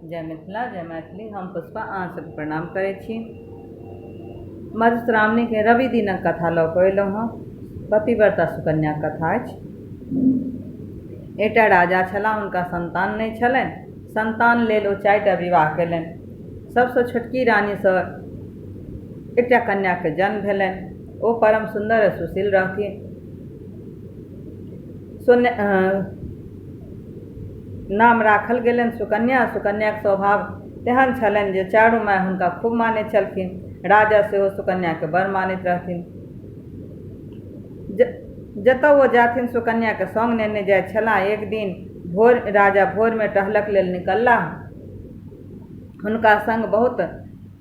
जय मिथिला जय मैथिली। हम पुष्पा अहाँ सबके प्रणाम करै छी। मधुश्रावणीके रवि दिनक कथा लऽ कऽ अयलहुँ हँ। पतिव्रता सुकन्याक कथा अछि। एकटा राजा छलाह, हुनका सन्तान नहि छलनि। सन्तान लेल ओ 4टा विवाह कयलनि। सबसँ छोटकी रानीसँ एकटा कन्याके जन्म भेलनि। ओ परम सुन्दर आ सुशील रहथिन। नाम राखल गेलनि सुकन्या। सुकन्याक स्वभाव तेहन छलनि जे चारू माय हुनका खूब मानैत छलखिन। राजा सेहो सुकन्याके बड़ मानैत रहथिन। जतऽ ओ जाथिन सुकन्याके सङ्ग नेने जाइत छलाह। एक दिन भोर राजा भोरमे टहलक लेल निकललाह। हुनका सङ्ग बहुत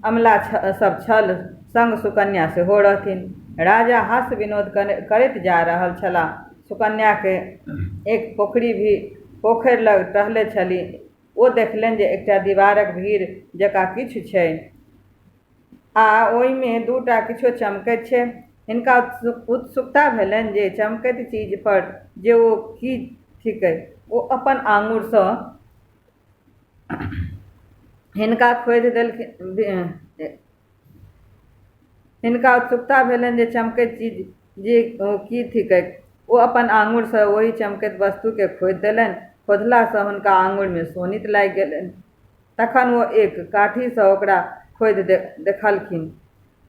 अमला सब छल, सङ्ग सुकन्या सेहो रहथिन। राजा हास्य विनोद करैत जा रहल छलाह। सुकन्याके एक पोखरि भी पोखरि लग टहलै छली। ओ देखलनि जे एकटा दीवारक भीड़ जकाँ किछु छै आ ओहिमे 2टा किछु चमकैत छै। हिनका उत्सुकता भेलनि जे चमकैत चीज पर जे ओ की थिकै। ओ अपन आङुरसँ हिनका खोदि देलखिन। हिनका उत्सुकता भेलनि जे चमकैत चीज जे ओ की थिकै। ओ अपन आङुरसँ ओहि चमकैत वस्तुकेँ खोदि देलनि। खोदलासँ हुनका आङुरमे शोणित लागि गेलनि। तखन ओ एक काठीसँ ओकरा खोदि देखलखिन।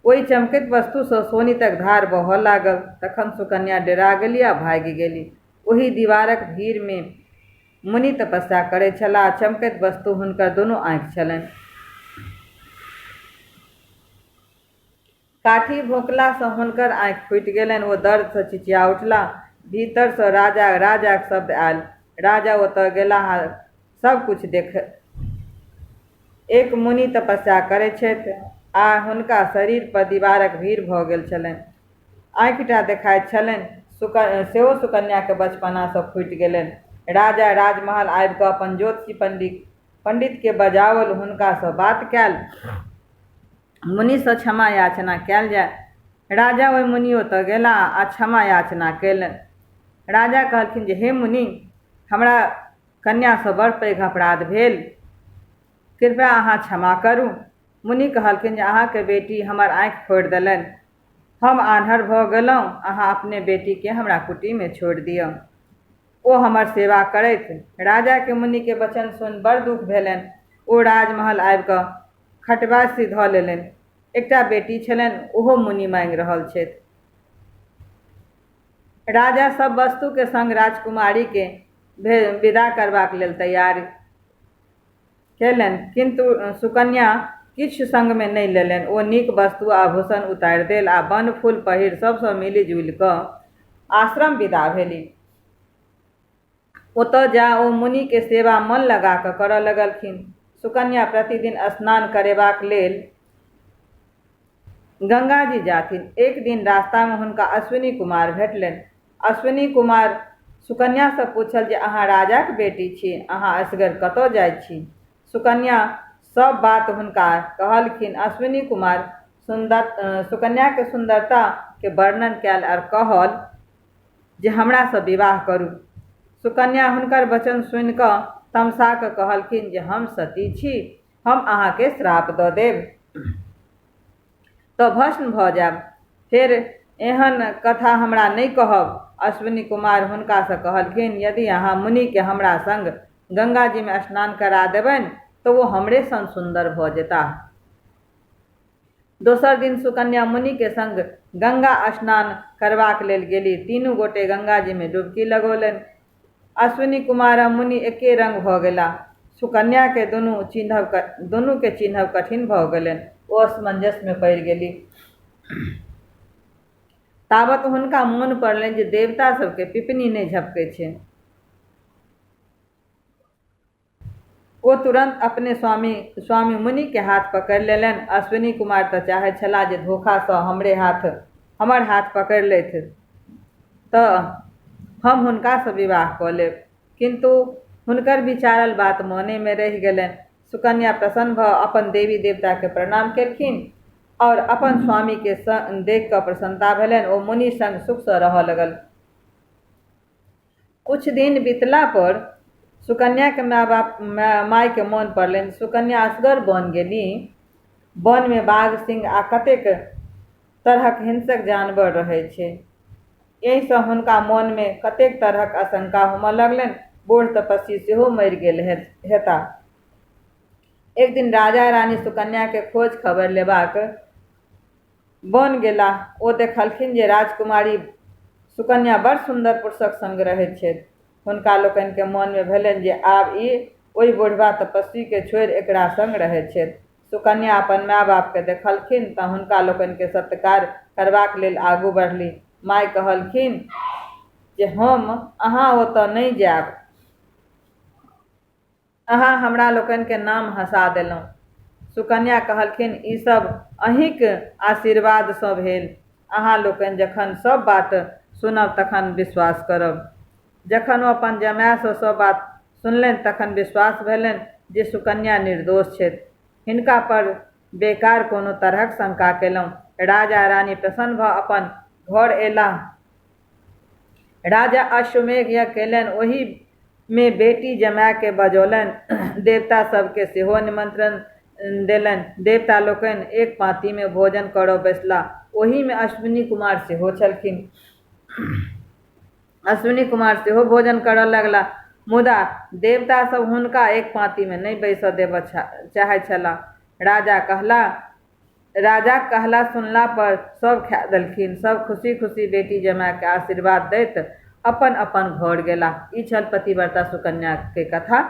ओहि चमकैत वस्तुसँ शोणितक धार बहऽ लागल। तखन सुकन्या डेरा गेली आ भागि गेली। ओहि दीवारक भीड़मे मुनि तपस्या करैत छलाह। चमकैत वस्तु हुनकर दुनू आँखि छलनि। काठी भोंकलासँ हुनकर आँखि फूटि गेलनि। ओ दर्दसँ चिचिया उठलाह। भीतरसँ राजा राजाक शब्द आयल। राजा ओतऽ गेलाह आ सब किछु देख एक मुनि तपस्या करैत छथि आ हुनका शरीर पर दीवारक भीड़ भऽ गेल छलनि। आँखिटा देखाइत छलनि। सेहो सुकन्याके बचपनासँ फूटि गेलनि। राजा राजमहल आबि कऽ अपन ज्योतिषी पंडितके बजाओल, हुनकासँ बात कयल। मुनिसँ क्षमा याचना कयल जाय। राजा ओहि मुनि ओतऽ गेलाह आ क्षमा याचना कयलनि। राजा कहलखिन जे हे मुनि, हमरा कन्यासँ बड़ पैघ अपराध भेल, कृपया अहाँ क्षमा करू। मुनि कहलखिन जे अहाँके बेटी हमर आँखि फोड़ि देलनि, हम आन्हर भऽ गेलहुँ। अहाँ अपने बेटीके हमरा कुटीमे छोड़ि दिअ, ओ हमर सेवा करथि। राजाके मुनिके वचन सुनि बड़ दुख भेलनि। ओ राजमहल आबि कऽ खटबासी धऽ लेलनि। एकटा बेटी छलनि, ओहो मुनि माँगि रहल छथि। राजा सब वस्तुके सङ्ग राजकुमारीके विदा करबाक लेल तैयार कयलनि, किन्तु सुकन्या किछु सङ्गमे नहि लेलनि। ओ नीक वस्तु आभूषण उतारि देल आ बनफूल पहिर सबसँ मिलि जुलि कऽ आश्रम विदा भेली। ओतऽ जा ओ मुनिके सेवा मन लगा कऽ करऽ लगलखिन। सुकन्या प्रतिदिन स्नान करेबाक लेल गंगाजी जाथिन। एक दिन रास्तामे हुनका अश्विनी कुमार भेटलनि। अश्विनी कुमार सुकन्यासँ पूछल जे अहाँ राजाक बेटी छी, अहाँ असगर कतऽ जाइत छी? सुकन्या सब बात हुनका कहलखिन। अश्विनी कुमार सुकन्याके सुन्दरताके वर्णन कयल आर कहल जे हमरासँ विवाह करू। सुकन्या हुनकर वचन सुनि कऽ तमसा कऽ कहलखिन जे हम सती छी, हम अहाँके श्राप दऽ देब तऽ भस्म भऽ जायब। फेर एहन कथा हमरा नहि कहब। अश्विनी कुमार हुनकासँ कहलखिन, यदि अहाँ मुनिके हमरा सङ्ग गंगाजीमे स्नान करा देबनि तऽ ओ हमरे सन सुन्दर भऽ जेताह। दोसर दिन सुकन्या मुनिके सङ्ग गंगा स्नान करबाक लेल गेली। तीनू गोटे गंगाजीमे डुबकी लगौलनि। अश्विनी कुमार आ मुनि एके रंग भऽ गेलाह। सुकन्याके दुनूके चिन्हब कठिन भऽ गेलनि। ओ असमंजसमे पड़ि गेली। ताबत हुनका मोन पड़लनि जे देवता सबके पिपनी नहि झपकै छै। ओ तुरंत अपने स्वामी मुनिके हाथ पकड़ि लेलनि। अश्विनी कुमार तऽ चाहैत छलाह जे धोखासँ हमर हाथ पकड़ि लेथि तऽ हम हुनकासँ विवाह कऽ लेब। किन्तु हुनकर विचारल बात मोनेमे रहि गेलनि। सुकन्या प्रसन्न भऽ अपन देवी देवताके प्रणाम केलखिन आओर अपन स्वामीके देखि कऽ प्रसन्नता भेलनि। ओ मुनि संग सुखसँ रहऽ लगल। किछु दिन बितला पर सुकन्याके माय बाप मायके मोन पड़लनि। सुकन्या असगर वन गेली। वनमे बाघ, सिंह आ कतेक तरहक हिंसक जानवर रहैत छै। एहिसँ हुनका मोनमे कतेक तरहक आशंका होमऽ लगलनि। बूढ़ तपस्वी सेहो मरि गेल हेताह। एक दिन राजा रानी सुकन्याके खोज खबर लेबाक वन गेलाह। ओ देखलखिन जे राजकुमारी सुकन्या बड़ सुन्दर पुरुषक संग रहैत छथि। हुनका लोकनिके मोनमे भेलनि जे आब ई ओहि बुढ़बा तपस्वीके छोड़ि एकरा संग रहैत छथि। सुकन्या अपन माय-बापकेँ देखलखिन तँ हुनका लोकनिकेँ सत्कार करबाक लेल आगू बढ़लीह। माय कहलखिन जे हम अहाँ ओतऽ नहि जायब। अहाँ हमरा लोकनिकेँ नाम हँसा देलहुँ। सुकन्या कहलखिन, ई सभ अहींक आशीर्वादसँ भेल। अहाँ लोकनि जखन सभ बात सुनब तखन विश्वास करब। जखन ओ अपन जमायसँ सभ बात सुनलनि तखन विश्वास भेलनि जे सुकन्या निर्दोष छथि। हिनका पर बेकार कोनो तरहक शंका केलहुँ। राजा-रानी प्रसन्न भऽ अपन घर अयलाह। राजा अश्वमेघ यज्ञ कयलनि। ओहिमे बेटी जमायकेँ बजौलनि। देवता सभकेँ सेहो निमंत्रण देलनि। देवता लोकनि एक पाँतीमे भोजन करऽ बैसलाह। ओहिमे अश्विनी कुमार सेहो छलखिन। अश्विनी कुमार सेहो भोजन करऽ लगलाह। मुदा देवता सभ हुनका एक पाँतीमे नहि बैसऽ देबऽ चाहैत छलाह। राजा कहला राजाक कहला सुनला पर सभ खाए देलखिन। सभ खुशी-खुशी बेटी जमायकेँ आशीर्वाद दैत अपन-अपन घर गेलाह। ई छल पतिव्रता सुकन्याके कथा।